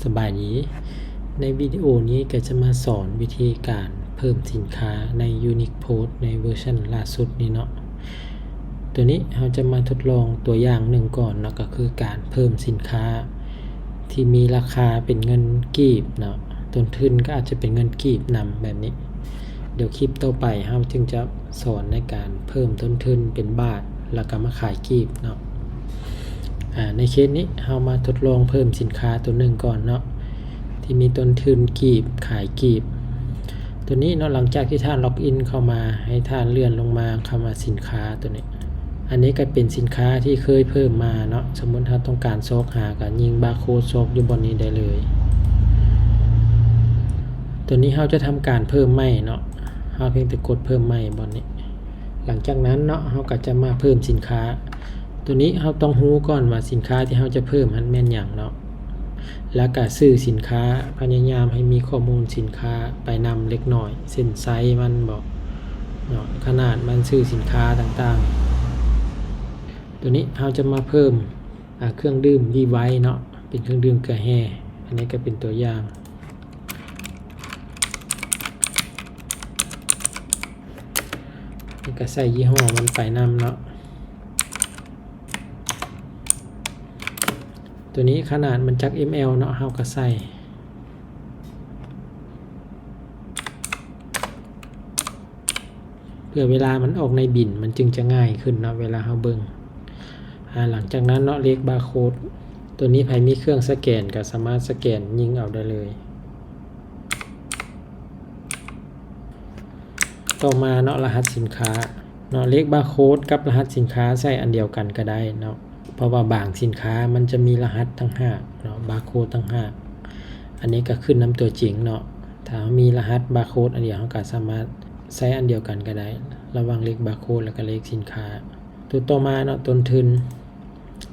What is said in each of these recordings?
ສະບາຍດີ. ໃນວິດີໂອນີ້ກໍຈະມາສອນວິທີການເພີ່ມສິນຄ້າໃນ Unique Post ໃນເວີຊັນລ່າສຸດນີ້ເນາະ. ໂຕນີ້ເຮົາຈະມາທົດລອງຕົວຢ່າງໜຶ່ງກ່ອນເນາະ, ກໍຄືການເພີ່ມສິນຄ້າທີ່ມີລາຄາເປັນເງິນກີບເນາະ, ຕົ້ນທຶນກໍອາດຈະເປັນເງິນກີບນຳແບບນີ້. ດຽວຄລິບຕໍ່ໄປເຮົາຈຶ່ງຈະສອນໃນການເພີ່ມຕົ້ນທຶນເປັນບາດ ແລ້ວກໍມາຂາຍກີບເນາະ. ອາ ໃນເຄສນີ້ເຮົາມາທົດລອງເພີ່ມສິນຄ້າຕົວໜຶ່ງກ່ອນເນາະ ທີ່ມີຕົ້ນທຶນກີບ ຂາຍກີບ. ຕົວນີ້ເນາະ ຫຼັງຈາກທີ່ທ່ານລັອກອິນເຂົ້າມາ ໃຫ້ທ່ານເລື່ອນລົງມາ ຄຳວ່າສິນຄ້າຕົວນີ້. ອັນນີ້ກໍເປັນສິນຄ້າທີ່ເຄີຍເພີ່ມມາເນາະ. ສົມມຸດເຮົາຕ້ອງການຊອກຫາ ກໍຍິງບາໂຄດຊອກຢູ່ບ່ອນນີ້ໄດ້ເລີຍ. ຕົວນີ້ເຮົາຈະທຳການເພີ່ມໃໝ່ເນາະ, ເຮົາພຽງແຕ່ກົດເພີ່ມໃໝ່ບ່ອນນີ້. ຫຼັງຈາກນັ້ນເນາະ ເຮົາກໍຈະມາເພີ່ມສິນຄ້າ. ຕົວນີ້ເຮົາຕ້ອງຮູ້ກ່ອນວ່າສິນຄ້າທີ່ເຮົາຈະເພີ່ມຫັ້ນແມ່ນຫຍັງເນາະ, ແລ້ວກໍຊື່ສິນຄ້າ ພະຍາຍາມໃຫ້ມີຂໍ້ມູນສິນຄ້າໄປນຳເລັກນ້ອຍ ເຊັ່ນ ໄຊມັນບໍເນາະ, ຂະໜາດມັນ, ຊື່ສິນຄ້າຕ່າງໆ. ຕົວນີ້ເຮົາຈະມາເພີ່ມ ອາ ເຄື່ອງດື່ມ Vivine ເນາະ, ເປັນເຄື່ອງດື່ມເກືອແຮ່. ອັນນີ້ກໍເປັນຕົວຢ່າງ. ແລ້ວກໍໃສ່ຍີ່ຫໍ້ມັນໄປນຳເນາະ. ຕົວນີ້ຂະໜາດມັນຈັກ ml ເນາະ ເຮົາກໍໃສ່ ເພື່ອເວລາມັນອອກໃນບິນ ມັນຈຶ່ງຈະງ່າຍຂຶ້ນເນາະ ເວລາເຮົາເບິ່ງ. ອາ ຫຼັງຈາກນັ້ນເນາະ ເລກບາໂຄດ ຕົວນີ້ໃຜມີເຄື່ອງສະແກນກໍສາມາດສະແກນຍິງເອົາໄດ້ເລີຍ. ຕໍ່ມາເນາະ ລະຫັດສິນຄ້າເນາະ, ເລກບາໂຄດກັບລະຫັດສິນຄ້າໃສ່ອັນດຽວກັນກໍໄດ້ເນາະ. ເພາະວ່າບາງສິນຄ້າມັນຈະມີລະຫັດຕ່າງຫາກເນາະ, ບາໂຄດຕ່າງຫາກ. ອັນນີ້ກໍຂຶ້ນນຳຕົວຈິງເນາະ. ຖ້າເຮົາມີລະຫັດບາໂຄດອັນດຽວ ເຮົາກໍສາມາດໃຊ້ອັນດຽວກັນກໍໄດ້ ລະຫວ່າງເລກບາໂຄດ ແລ້ວກໍເລກສິນຄ້າ. ຕົວຕໍ່ມາເນາະ ຕົ້ນທຶນ.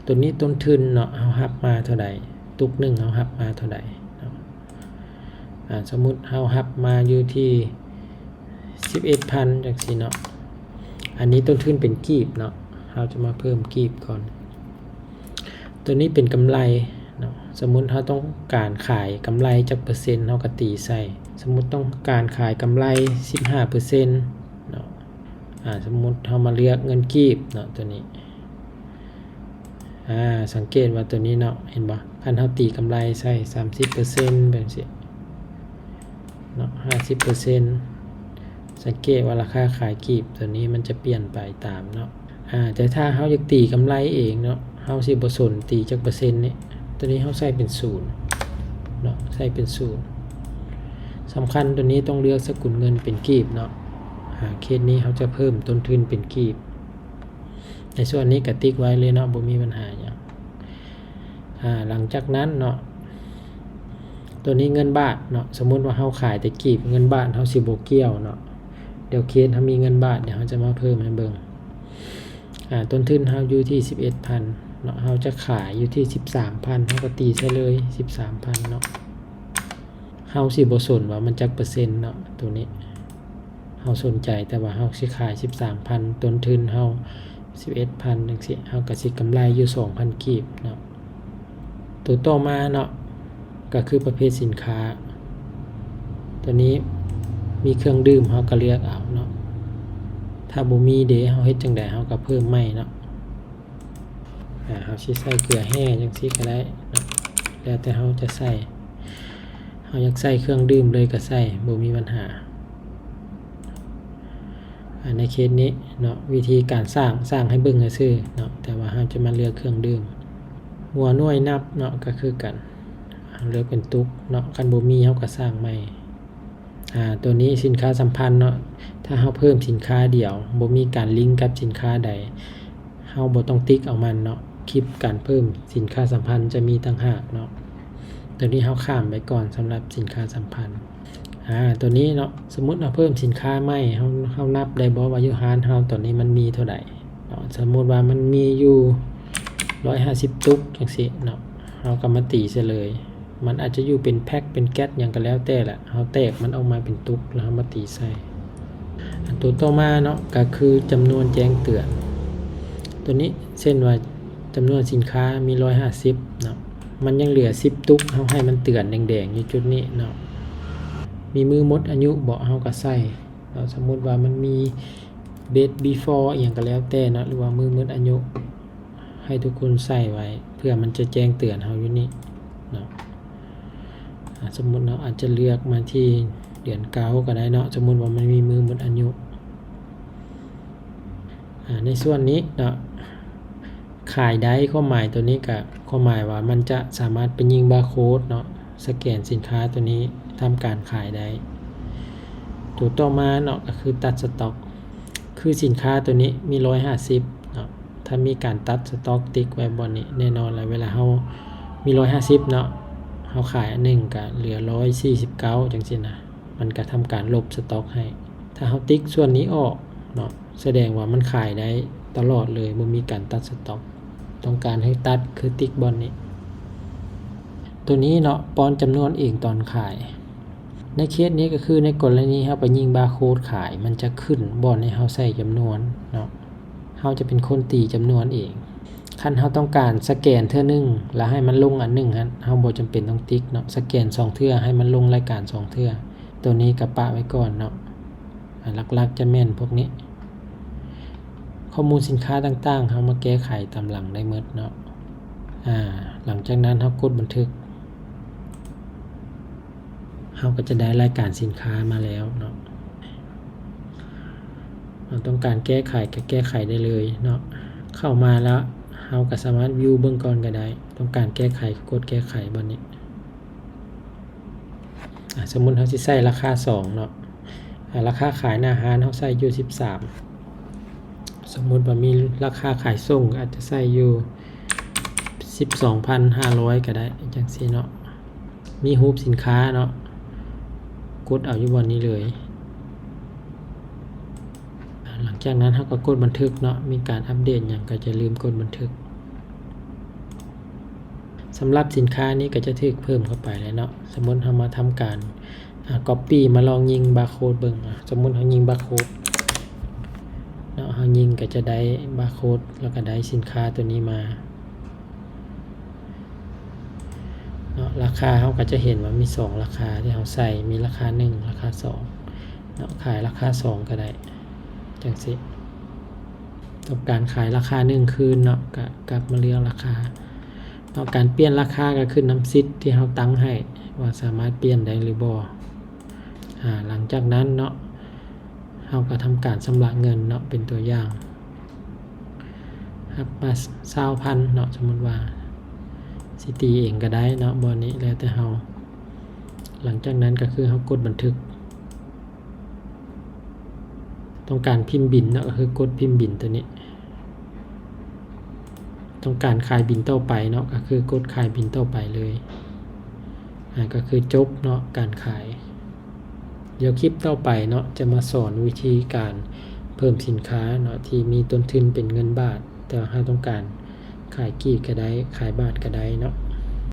ຕົວນີ້ຕົ້ນທຶນເນາະ ເຮົາຮັບມາເທົ່າໃດ? ຕຸກໜຶ່ງເຮົາຮັບມາເທົ່າໃດເນາະ? ອາ ສົມມຸດເຮົາຮັບມາຢູ່ທີ່ສິບເອັດພັນ ຈັ່ງຊີ້ເນາະ. ອັນນີ້ຕົ້ນທຶນເປັນກີບເນາະ, ເຮົາຈະມາເພີ່ມກີບກ່ອນ. ຕົວນີ້ເປັນກຳໄລເນາະ, ສົມມຸດເຮົາຕ້ອງການຂາຍກຳໄລຈັກເປີເຊັນ ເຮົາກໍຕີໃສ່. ສົມມຸດຕ້ອງການຂາຍກຳໄລສິບຫ້າເປີເຊັນເນາະ. ອາ ສົມມຸດເຮົາມາເລືອກເງິນກີບເນາະ ຕົວນີ້. ອາ ສັງເກດວ່າຕົວນີ້ເນາະ ເຫັນບໍ່? ຄັນເຮົາຕີກຳໄລໃສ່ສາມສິບເປີເຊັນ ແບບຊີ້ເນາະ, ຫ້າສິບເປີເຊັນ ສັງເກດວ່າລາຄາຂາຍກີບຕົວນີ້ມັນຈະປ່ຽນໄປຕາມເນາະ. ອາ ແຕ່ຖ້າເຮົາຢາກຕີກຳໄລເອງເນາະ ເຮົາຊິບໍ່ສົນຕີຈັກເປີເຊັນນີ້, ຕົວນີ້ເຮົາໃສ່ເປັນສູນເນາະ, ໃສ່ເປັນສູນ. ສຳຄັນຕົວນີ້ຕ້ອງເລືອກສະກຸນເງິນເປັນກີບເນາະ. ອາ ເຄສນີ້ເຮົາຈະເພີ່ມຕົ້ນທຶນເປັນກີບ. ໃນສ່ວນນີ້ກະຕິກໄວ້ເລີຍເນາະ, ບໍ່ມີບັນຫາຫຍັງ. ອາ ຫຼັງຈາກນັ້ນເນາະ ຕົວນີ້ເງິນບາດເນາະ, ສົມມຸດວ່າເຮົາຂາຍແຕ່ກີບ ເງິນບາດເຮົາຊິບໍ່ກ່ຽວເນາະ. ດຽວເຄສເຮົາມີເງິນບາດ ດຽວເຮົາຈະມາເພີ່ມໃຫ້ເບິ່ງ. ອາ ຕົ້ນທຶນເຮົາຢູ່ທີ່ສິບເອັດພັນເນາະ, ເຮົາຈະຂາຍຢູ່ທີ່ສິບສາມພັນ ເຮົາກໍຕີໃສ່ເລີຍສິບສາມພັນເນາະ. ເຮົາຊິບໍ່ສົນວ່າມັນຈັກເປີເຊັນເນາະ ຕົວນີ້. ເຮົາສົນໃຈແຕ່ວ່າເຮົາຊິຂາຍສິບສາມພັນ, ຕົ້ນທຶນເຮົາສິບເອັດພັນ ຈັ່ງຊີ້, ເຮົາກໍຊິກຳໄລຢູ່ສອງພັນກີບເນາະ. ຕົວຕໍ່ມາເນາະ ກໍຄືປະເພດສິນຄ້າ. ຕົວນີ້ມີເຄື່ອງດື່ມ ເຮົາກໍເລືອກເອົາເນາະ. ຖ້າບໍ່ມີເດ ເຮົາເຮັດຈັ່ງໃດ? ເຮົາກໍເພີ່ມໃໝ່ເນາະ. ອາ ເຮົາຊິໃສ່ເກືອແຮ່ຈັ່ງຊີ້ກໍໄດ້ເນາະ, ແລ້ວແຕ່ເຮົາຈະໃສ່. ເຮົາຢາກໃສ່ເຄື່ອງດື່ມເລີຍກໍໃສ່ ບໍ່ມີບັນຫາ. ອາ ໃນເຄສນີ້ເນາະ ວິທີການສ້າງ, ສ້າງໃຫ້ເບິ່ງຊື່ໆເນາະ, ແຕ່ວ່າເຮົາຈະມາເລືອກເຄື່ອງດື່ມ. ຫົວໜ່ວຍນັບເນາະ ກໍຄືກັນ, ເລືອກເປັນຕຸກເນາະ, ຄັນບໍ່ມີເຮົາກໍສ້າງໃໝ່. ອາ ຕົວນີ້ສິນຄ້າສຳພັນເນາະ, ຖ້າເຮົາເພີ່ມສິນຄ້າດຽວ ບໍ່ມີການລິງກັບສິນຄ້າໃດ ເຮົາບໍ່ຕ້ອງຕິກເອົາມັນເນາະ, ຄລິບການເພີ່ມສິນຄ້າສຳພັນຈະມີຕ່າງຫາກເນາະ. ຕົວນີ້ເຮົາຂ້າມໄປກ່ອນສຳລັບສິນຄ້າສຳພັນ. ອາ ຕົວນີ້ເນາະ, ສົມມຸດເຮົາເພີ່ມສິນຄ້າໃໝ່ ເຮົາ, ເຮົານັບໄດ້ບໍ່ວ່າຢູ່ຮ້ານເຮົາຕອນນີ້ມັນມີເທົ່າໃດເນາະ? ສົມມຸດວ່າມັນມີຢູ່ຮ້ອຍຫ້າສິບຕຸກຈັ່ງຊີ້ເນາະ, ເຮົາກໍມາຕີໃສ່ເລີຍ. ມັນອາດຈະຢູ່ເປັນແພັກ ເປັນແກັດ ຫຍັງກໍແລ້ວແຕ່ລະ, ເຮົາແຕກມັນອອກມາເປັນຕຸກ ແລ້ວເຮົາມາຕີໃສ່. ອັນຕົວຕໍ່ມາເນາະ ກໍຄືຈຳນວນແຈ້ງເຕືອນ. ຕົວນີ້ ເຊັ່ນວ່າຈຳນວນສິນຄ້າມີຮ້ອຍຫ້າສິບເນາະ, ມັນຍັງເຫຼືອສິບຕຸກ ເຮົາໃຫ້ມັນເຕືອນແດງໆຢູ່ຈຸດນີ້ເນາະ. ມີມື້ໝົດອາຍຸບໍ່ ເຮົາກໍໃສ່ເນາະ. ສົມມຸດວ່າມັນມີ date before ອີ່ຫຍັງກໍແລ້ວແຕ່ເນາະ ຫຼືວ່າມື້ໝົດອາຍຸ ໃຫ້ທຸກຄົນໃສ່ໄວ້ ເພື່ອມັນຈະແຈ້ງເຕືອນເຮົາຢູ່ນີ້ເນາະ. ອາ ສົມມຸດເຮົາອາດຈະເລືອກມາທີ່ເດືອນເກົ້າກໍໄດ້ເນາະ ສົມມຸດວ່າມັນມີມື້ໝົດອາຍຸ. ອາ ໃນສ່ວນນີ້ເນາະ ຂາຍໄດ້ ຄວາມໝາຍຕົວນີ້ກະ ຄວາມໝາຍວ່າມັນຈະສາມາດໄປຍິງບາໂຄດເນາະ ສະແກນສິນຄ້າຕົວນີ້ ທຳການຂາຍໄດ້. ຕົວຕໍ່ມາເນາະ ກໍຄືຕັດສະຕັອກ ຄືສິນຄ້າຕົວນີ້ມີຮ້ອຍຫ້າສິບເນາະ ຖ້າມີການຕັດສະຕັອກຕິກໄວ້ບ່ອນນີ້ ແນ່ນອນແລ້ວ ເວລາເຮົາມີຮ້ອຍຫ້າສິບເນາະ ເຮົາຂາຍອັນໜຶ່ງກະເຫຼືອຮ້ອຍສີ່ສິບເກົ້າ ຈັ່ງຊີ້ນະ ມັນກະທຳການລົບສະຕັອກໃຫ້. ຖ້າເຮົາຕິກສ່ວນນີ້ອອກເນາະ ສະແດງວ່າມັນຂາຍໄດ້ຕະຫຼອດເລີຍ ບໍ່ມີການຕັດສະຕັອກ. ຕ້ອງການໃຫ້ຕັດ ຄືຕິກບ່ອນນີ້. ຕົວນີ້ເນາະ ປ້ອນຈຳນວນເອງຕອນຂາຍ. ໃນເຄສນີ້ກໍຄືໃນກໍລະນີເຮົາໄປຍິງບາໂຄດຂາຍ ມັນຈະຂຶ້ນບ່ອນໃຫ້ເຮົາໃສ່ຈຳນວນເນາະ. ເຮົາຈະເປັນຄົນຕີຈຳນວນເອງ. ຄັນເຮົາຕ້ອງການສະແກນເທື່ອໜຶ່ງ ແລ້ວໃຫ້ມັນລົງອັນໜຶ່ງຫັ້ນ ເຮົາບໍ່ຈຳເປັນຕ້ອງຕິກເນາະ. ສະແກນສອງເທື່ອ ໃຫ້ມັນລົງລາຍການສອງເທື່ອ. ໂຕນີ້ກໍປະໄວ້ກ່ອນເນາະ. ອາ ຫຼັກໆຈະແມ່ນພວກນີ້. ຂໍ້ມູນສິນຄ້າຕ່າງໆ ເຮົາມາແກ້ໄຂຕາມຫຼັງໄດ້ໝົດເນາະ. ອາ ຫຼັງຈາກນັ້ນເຮົາກົດບັນທຶກ ເຮົາກໍຈະໄດ້ລາຍການສິນຄ້າມາແລ້ວເນາະ. ເຮົາຕ້ອງການແກ້ໄຂກໍແກ້ໄຂໄດ້ເລີຍເນາະ. ເຂົ້າມາແລ້ວເຮົາກໍສາມາດວິວເບິ່ງກ່ອນກໍໄດ້. ຕ້ອງການແກ້ໄຂກໍກົດແກ້ໄຂບ່ອນນີ້. ອາ ສົມມຸດເຮົາຊິໃສ່ລາຄາສອງເນາະ. ອາ ລາຄາຂາຍໜ້າຮ້ານເຮົາໃສ່ຢູ່ສິບສາມ. ສົມມຸດວ່າມີລາຄາຂາຍສົ່ງ ອາດຈະໃສ່ຢູ່ສິບສອງພັນຫ້າຮ້ອຍກໍໄດ້ ຈັ່ງຊີ້ເນາະ. ມີຮູບສິນຄ້າເນາະ ກົດເອົາຢູ່ບ່ອນນີ້ເລີຍ. ອາ ຫຼັງຈາກນັ້ນເຮົາກໍກົດບັນທຶກເນາະ. ມີການອັບເດດຫຍັງກໍຢ່າລືມກົດບັນທຶກ. ສຳລັບສິນຄ້ານີ້ກໍຈະຖືກເພີ່ມເຂົ້າໄປແລ້ວເນາະ. ສົມມຸດເຮົາມາທຳການ ອາ ກັອບປີ້ມາລອງຍິງບາໂຄດເບິ່ງ. ອາ ສົມມຸດເຮົາຍິງບາໂຄດເນາະ ເຮົາຍິງກໍຈະໄດ້ບາໂຄດ ແລ້ວກໍໄດ້ສິນຄ້າຕົວນີ້ມາເນາະ. ລາຄາເຮົາກໍຈະເຫັນວ່າມີສອງລາຄາທີ່ເຮົາໃສ່ ມີລາຄາໜຶ່ງ ລາຄາສອງເນາະ. ຂາຍລາຄາສອງກໍໄດ້ ຈັ່ງຊີ້. ຕ້ອງການຂາຍລາຄາໜຶ່ງຄືນເນາະ ກະກັບມາເລືອກລາຄາເນາະ. ການປ່ຽນລາຄາກະຂຶ້ນນຳສິດທີ່ເຮົາຕັ້ງໃຫ້ວ່າສາມາດປ່ຽນໄດ້ຫຼືບໍ່. ອາ ຫຼັງຈາກນັ້ນເນາະ ເຮົາກະທຳການຊຳລະເງິນເນາະ. ເປັນຕົວຢ່າງ ຮັບມາຊາວພັນເນາະ ສົມມຸດວ່າ ຊິຕີເອງກະໄດ້ເນາະ ບ່ອນນີ້ແລ້ວແຕ່ເຮົາ. ຫຼັງຈາກນັ້ນກະຄືເຮົາກົດບັນທຶກ. ຕ້ອງການພິມບິນເນາະ ກໍຄືກົດພິມບິນຕົວນີ້. ຕ້ອງການຂາຍບິນຕໍ່ໄປເນາະ ກໍຄືກົດຂາຍບິນຕໍ່ໄປເລີຍ. ອາ ກໍຄືຈົບເນາະ ການຂາຍ. ດຽວຄລິບຕໍ່ໄປເນາະ ຈະມາສອນວິທີການເພີ່ມສິນຄ້າເນາະ ທີ່ມີຕົ້ນທຶນເປັນເງິນບາດ ແຕ່ວ່າເຮົາຕ້ອງການຂາຍກີບກໍໄດ້ ຂາຍບາດກໍໄດ້ເນາະ.